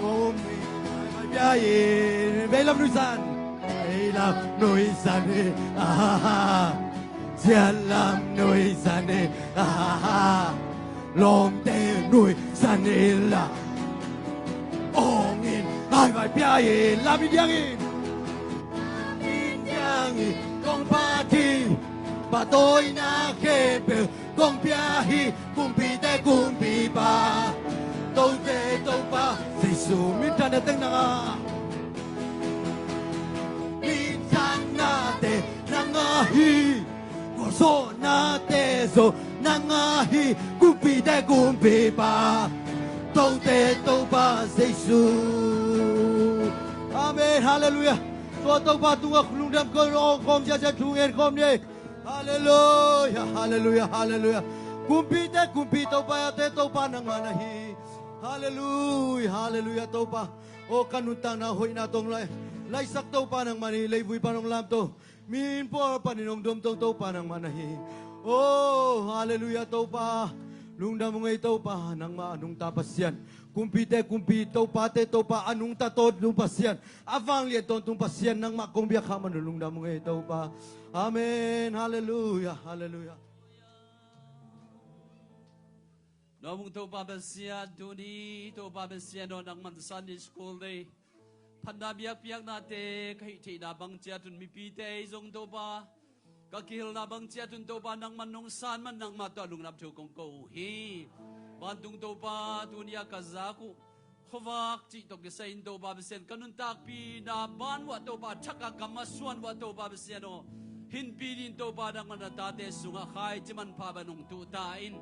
Lawmte nuihsan in. Veilam nuihsan. Veilam nuihsan in. Sialam nuihsan in. Lawmte nuihsan in la. Awng in haivai pia in. Lam in diangin. Lam in diangin kong phat hi. Pahtawina khempeuh kong pia hi. Kumpite kumpipa, tote Topa Jesu, minthanna teng nang ahi. Minthanna teng nang ahi. Gualzawhnate zong nang ahi. Kumpite kumpipa, Tote Topa Jesu. Amen. Halleluiah. Tua Topa tungah lungdam kong awng khawm ciacia thu ngen khawm ni. Halleluiah, halleluiah, halleluiah. Kumpite kumpi, topate Topa nangmah na hi. Halleluiah, halleluiah Topa. Aw ka nuntakna hoihna tawng lai, laisak Topa nangmah na hi. Leivui pan hong lamto, mi in pawl panin hong domto Topa nangmah na hi. Aw halleluiah Topa. Lungdam ung ei Topa, nangmah a nungta Pasian. Kumpite kumpi, topate Topa, a nungta tawntung Pasian, a vanglian tawntung Pasian, nangmah kong biak khak man un lungdam ung ei Topa. Amen. Halleluiah, halleluiah. Nuam ung Topa Pasian, tuni Topa Pasian aw, nangman Sunday School Day phatna biakpiaknate ka hih theihna bang ciatun mipite ei zong Topa, ka kihilna bang ciatun Topa, nangman nong san man, nangmah tawh lungdam thu kong ko uh hi. Vantung Topa, tuni a ka zak uh khuavak cih tawh kisai in Topa Pasian, ka nuntakpihna ban uah Topa, thak a kam a suan uah Topa Pasian aw, hinpi dingin Topa, nangman na tate sungah khaici manpha bang hong tuh ta in.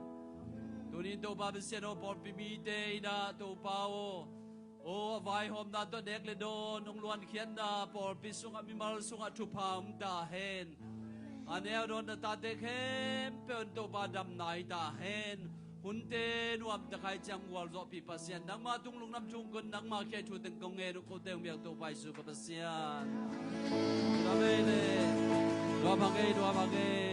Tuni in Topa Pasian aw, pawlpi mite in ah Topa aw, aw a vaihawmna tawh nek le dawn hong luankhiatna, pawlpi sungah mimal sungah thupha om ta hen. A neu dawn na tate khempeuh in Topa damna hi ta hen. Hunte nuamte khaici a gualzawhpih Pasian, nangmah tung lungdam thu kong ko, nangmah kiang thu teng kong ngen uh, kote hong biak Topa Jesu ka Pasian. Amen. Nuam hang ei, nuam hang ei.